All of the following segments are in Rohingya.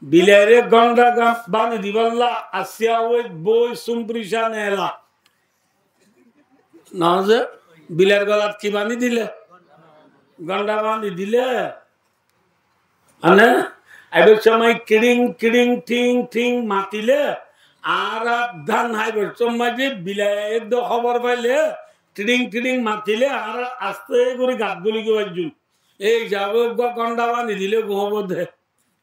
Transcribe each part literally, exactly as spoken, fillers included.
Bilaire gónda gan-, báñdi dibálla asíya ói boi sumprica nela. Noó ze, bilair golat ki báñdi dile? Gónda báñdi dile. Mane, aibar somoi kiring, kiring, ting, ting matile, añára dán haibar somoi ze bilai edde hóbor faile, tiring, tiring matile, añára aste gori gat goli goi faijjum. Ei hísabe uggwá gónda báñdi dile gom óibo de.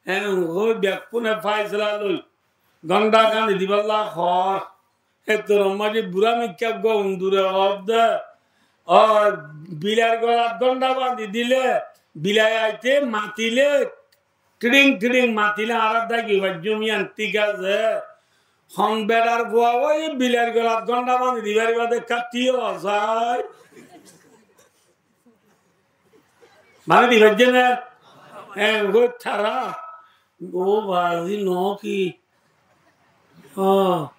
Hé, hoi bekkúne faisala loi. Gónda báñdi dibálla hoór. Héttor maze burá mikká uggwá undure hoódde, "Ó, bilair golat gónda báñdi dile, bilai aite matile, tiring tiring matile añára dagi faijjum, yián thík asé. Hon beçar fua ói bilair golat gónda báñdi di faribá de, ekká tío asái." Báñdi di faijjé né? Eén hoói tará, "Ó bazi, noó ki? Ó,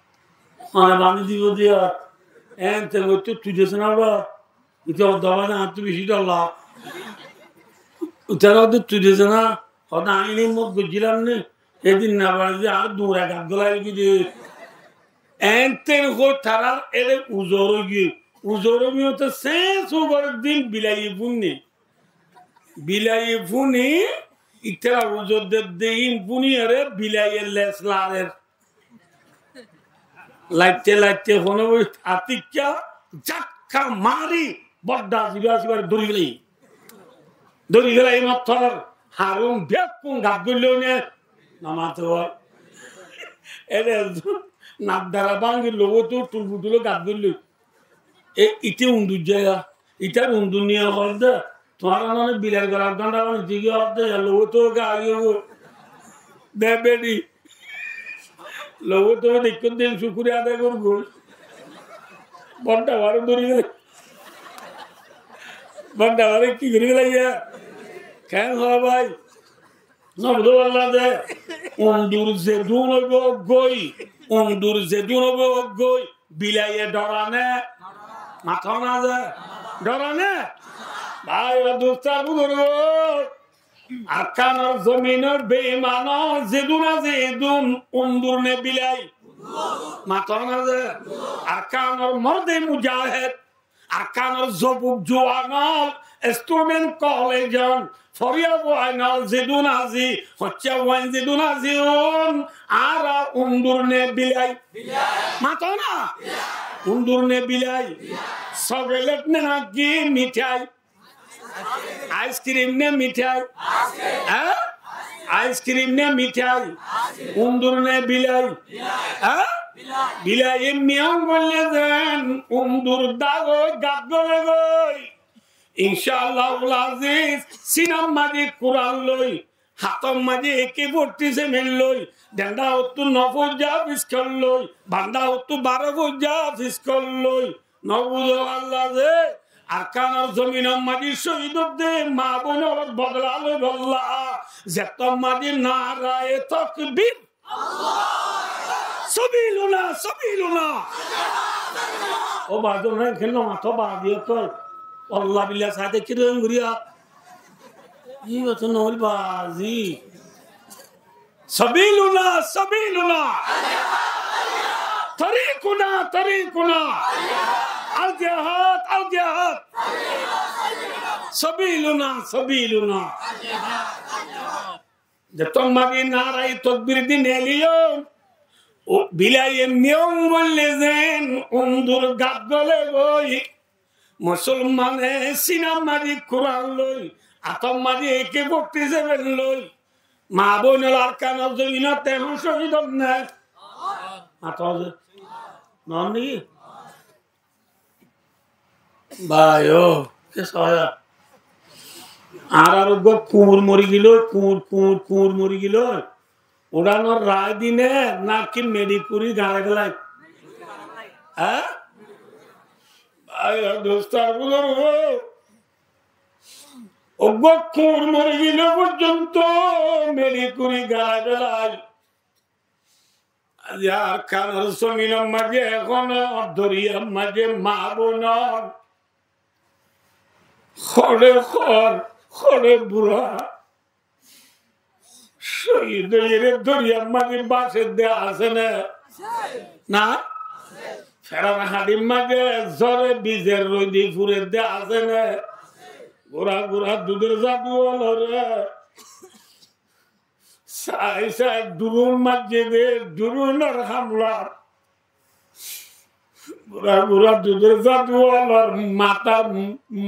mane báñdi dibo de ar. Eén te goittó tui dese ná ba? Ite odda báñdi añáttu beci dholla. Ite ar odda tui dese ná, odda añí himmot goijjílam né. Edin na báñdi añár duñra gat golai giyé de." Eén teén hoói tarár ere uzor óiye. Uzor óiye te seéñs ugorér din bilaiye fúinne. Bilaiye fúni, ítara uzor dedde ín fúniyóre bilaiye les larer. Laitte laitte honó boi atikká zakka mari bodda ziba zibar dóri félaiye. Dóri félaiye mottor harun bekkún gat goillói né. Namato boi. Ere naddara báñgi lowóto tulbutuló gat goillói. E, ite undur zaya. Itar undur niya hoódde, tuáñra mane bilair golat gónda báñdi diyé hoódde, ya lowóto gai óibo. De beçi. Lowóto deikkó de cúkuriya adai gorí goi. Bónda baré dóri félaiye. Bónda baré ki gorí félaiye? Keén hoó bái? Nobuzó bálla de, undur zedún óibo eggúa, undur zedún óibo eggúa, bilaiye dhorane, mató na ze, dhorane. Bái o dustó buzurgó, Arkanor zominor beimanor zedún asé edún undur ne bilai, mató na ze. Arkanor morde mujahed, Arkanor zobuk juwan ól, estudent kolejon foriya fuain ól zedún así, hoicca fuain zedún así, un añára undur ne bilai? Mató na? Undur ne bilai? Sogelet ne naki mithai? Aiskirim ne mithai? Há? Aiskirim ne mithai? Undur ne bilai? Há? Bilai emmi ong goille zen undur dagoi gat gole goi. Incállahul aziz, sinar maze Kuran loi, hátor maze eke forti seven loi, denda ottú no foijja fiskol loi, banda ottú baro foijja fiskol loi. No buzó Allah ze Arkanor zominor maze cóhid ódde maa boinolor bodola loibolla, zettót maze naraye tokbir. Sobiluna, sobiluna. Ó bazi, ónora keén no mató bazi ókkol? Allah billah saite ki dóin guriya? Íba to noóil bazi. Sobiluna, sobiluna. Torikuna, torikuna. Al jihad, al jihad. Sobiluna, sobiluna. Zettót maze naraye tokbir di neeliyo, bilai emmi ong goille zen undur gat gole goi. Musolmane sinar maze Kuran loi, hátor maze eke forti seven loi, maa boin ól Arkanor zominot ehón cóhid ónne? Mató ze. Noón niki? Bái ó, ke sóya? Añárar uggwá kuñur mori gilói, kuñur, kuñur, kuñur mori gilói. Uçánor rai dine naki meçi kuri garai félai? Há? Bái ó, dustó buzurgó, uggwá kuñur mori gile foijjonto meçi kuri garai félai. Aijja Arkanor zominor maze ehóno doriyar maze maa boin ól, hóre hór, hóre bura, Cóhid óiyore doriyar maze bácedde asé né? Ná? Ferar hañçir maze zore bizer roide furedde asé né? Gura gura dudor zadu ólore sai sai durun maijje de, durunor hamla. Gura gura dudor zadu ólor matar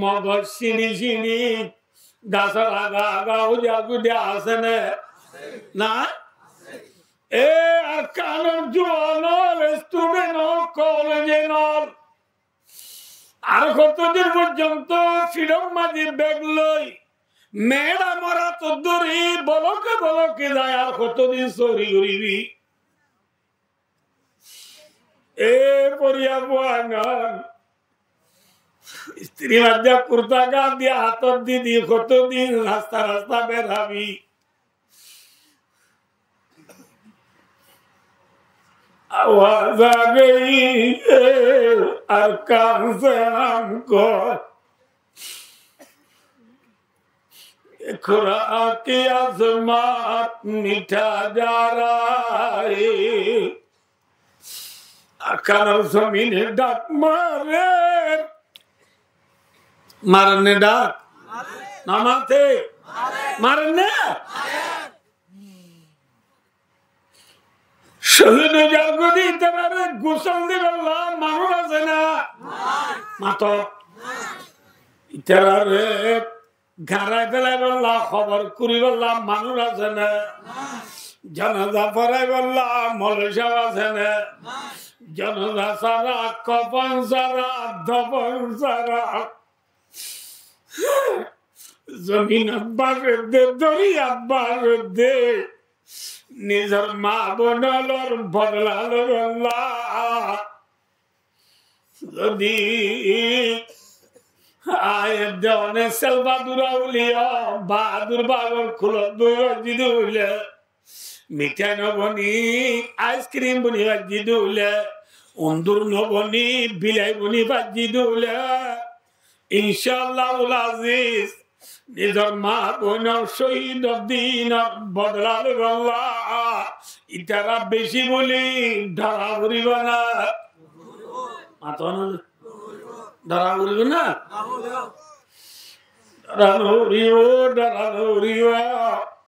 mogoj siñçi siñçi, gasor aga aga uja uja asé né? Ná? E Arkanor juwan ól, student ól, kolej ól, ar hoto din forzonto fiçor maze beg loi, medamor át dóri boloke boloke zai, ar hoto din sóri goribi? E foriya fuain ól, istiri baijja kurta gán diya hátot di di hoto din rasta rasta berabi? آواز آ رہی ہے ارکان سے ہم کو، خوراک آزمات مٹا جا رہا ہے۔ Arkanor zomine dhak mare. Mare né dhak? Ná mare? Mare né? Cóhid ói zargói de itarare gusól dibolla manúic asé né? Mato. Itarare garai felaibolla, hobor kuribolla manúic asé né? Janaza foraibolla moloi sáb asé né? Janaza sára, kofon sára, dofon sára. Zomin bácedde, doriya bácedde, nizor maa boin ólor bodola loibolla. Zodi añí de one selfa dura uliyo, baádur bagor kulot boi baijjí de uile, mithai no boni, aiskrim boni baijjí de uile, undur no boni, bilai boni baijjí de uile, Incállahul Aziz, nizor maa boinor cóhidor dinor bodola loibolla, itara beci buli dhora foribo né? Mato né? Dhora foribo né? Dhora no foribo, dhora no foribo.